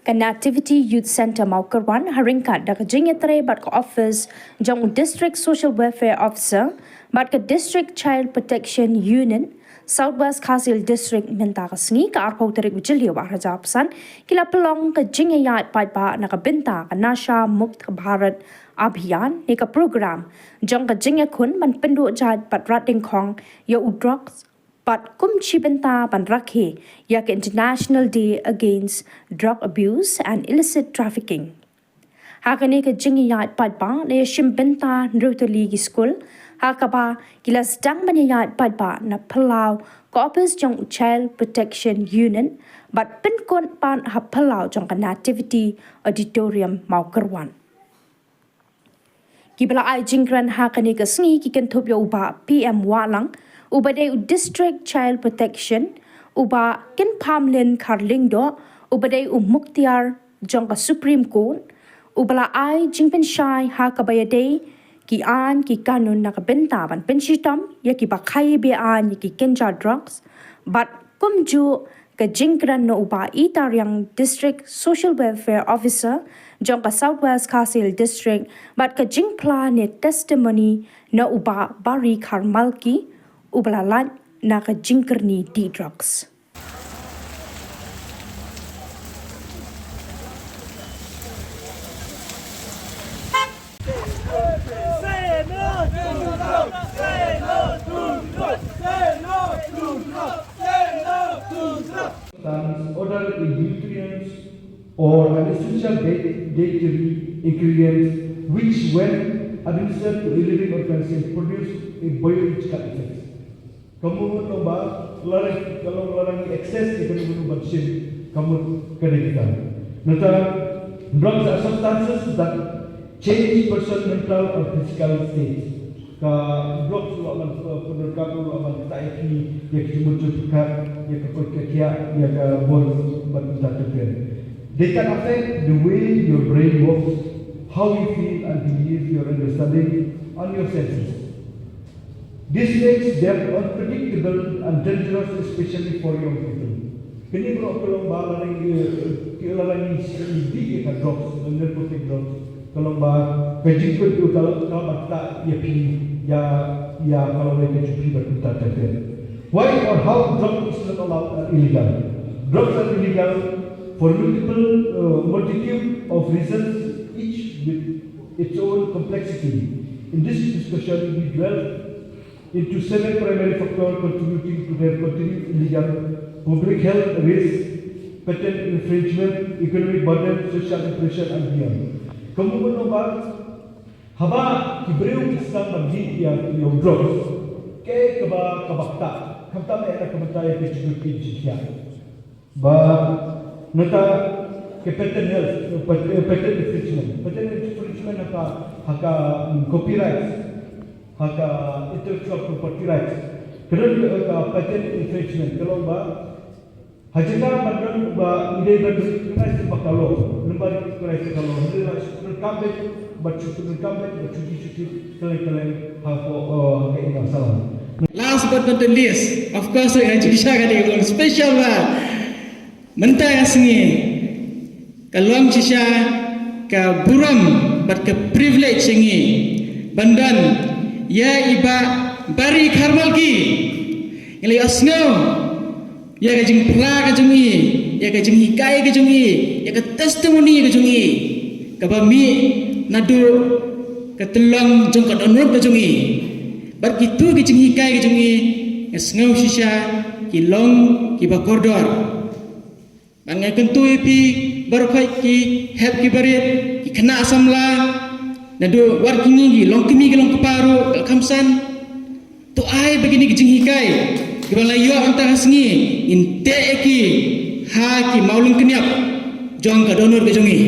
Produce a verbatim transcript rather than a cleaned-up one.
Ka Nativity Youth Centre Mawkyrwat ha ryngkat da ka jingïatrei bad ka office jong u District Social Welfare Officer bad ka District Child Protection Unit, South West Khasi Hills District, mynta ka sngi ka arphew tarik u Jylliew arhajar arphew san, ki la pynlong ka jingïaid paidbah na ka bynta ka Nasha Mukt Bharat Abhiyan ne ka program jong ka jingïakhun ban pynduh jait bad rat dyngkhong ïa u drugs bad kum shi bynta ban rakhe ïa ka International Day Against Drug Abuse and Illicit Trafficking. Ha kane ka jingïaid paidbah la ïashim bynta hynriew tylli ki skul, ha kaba ki la sdang ban ïaid paidbah na phyllaw ka office jong u Child Protection Unit bad pynkut pat ha phyllaw jong ka Nativity Auditorium Mawkyrwat. Ki ba la ai jingkren ha kane ka sngi ki kynthup ïa u Bah P M Wahlang, u ba dei u District Child Protection, u Bah Kynphamlin Kharlyngdoh, u ba dei u Mukhtiar jong ka Supreme Court, u ba la ai jingpynshai ha kaba ïadei ki aiñ ki kanun na ka bynta ban pynshitom ïa ki ba khaii be-aiñ ïa ki kynja drugs, bad kumjuh ka jingkren na u Bah I Tariang, District Social Welfare Officer jong ka South West Khasi Hills District, bad ka jingphla ne testimony na u Bah Barry Kharmalki, u ba la lait na ka jingkyrni dih drugs. Substance other than nutrients or an essential di- dietary ingredients which, when administered to a living organism, produce a biological effect. Ka mut long ba la rang, ka long la rang excess ïa ka mut ban shim ka mut ka dei kita. Nangta drugs are substances that change person mental or physical state. Ka drugs u lah ban, uh, pyndonkam, u lah ban ktah ïa phi ïa ka jingmut jingpyrkhat, ïa ka koit ka khiah, ïa ka bor bad kumta ter ter. They can affect the way your brain works, how you feel and believe, your understanding and your senses. This makes them unpredictable and dangerous, especially for young people. Kine baroh ka long ba la rang, eh, ki la rang ïa ka drugs, narcotic drugs. Ka long ba ka jingpyndonkam ka long ba ktah ïa phi ïa, ïa ka lawei ka jong phi bad kumta ter ter. Why or how drug is not allowed or illegal? Drugs are illegal for multiple, uh, multitude of reasons, each with its own complexity. In this discussion, we dwell into seven primary factors contributing to their continued illegal public health risk, patent infringement, economic burden, social oppression, and beyond. Ka mut ban ong ba haba ki briew ki sdang ban dih ïa, ïa u drugs, kaei kaba, kaba ktah, khamtam eh na ka bynta ïa ka jingkit jingkhiah. Ba nangta ka patent health, pat-, eh, patent infringement. Patent infringement ha ka, ha ka, mm, copyright, ha ka intellectual property rights. Ka don, eh, ka patent infringement, ka long ba ha jaka ban don ba ngi dei ban recognize ba ka long, namar recognize ka long, hynrei la shu pyndonkam beit, bad shu pyndonkam beit, bad shu, shu, shu, kylleng kylleng ha ka, eh, ha ka ïing salan. Last but not the least, of course, eh, jingshisha ka dei ka long special ba mynta ka sngi ka long shisha ka burom bad ka privilege ïa ngi ban don ïa i Bah Barry Kharmalki. Ngi la ïohsngew ïa ka jingphla ka jong i, ïa ka jinghikai ka jong i, ïa ka testimony ka jong i, kaba mih naduh ka tyllong jong ka dohnud ka jong i. Bad kito ki jinghikai ka jong i nga sngew shisha ki long kiba kordor. Bad nga kyntu ïa phi baroh khoit ki hep ki barit, ki khynnah samla, naduh wat kine ki long kmie ki long kpa ruh, ka kham san. To ai ba kine ki jinghikai kiba la ïoh mynta ka sngi ngin teh ïa ki ha ki mawlyngkniap jong ka dohnud ka jong i.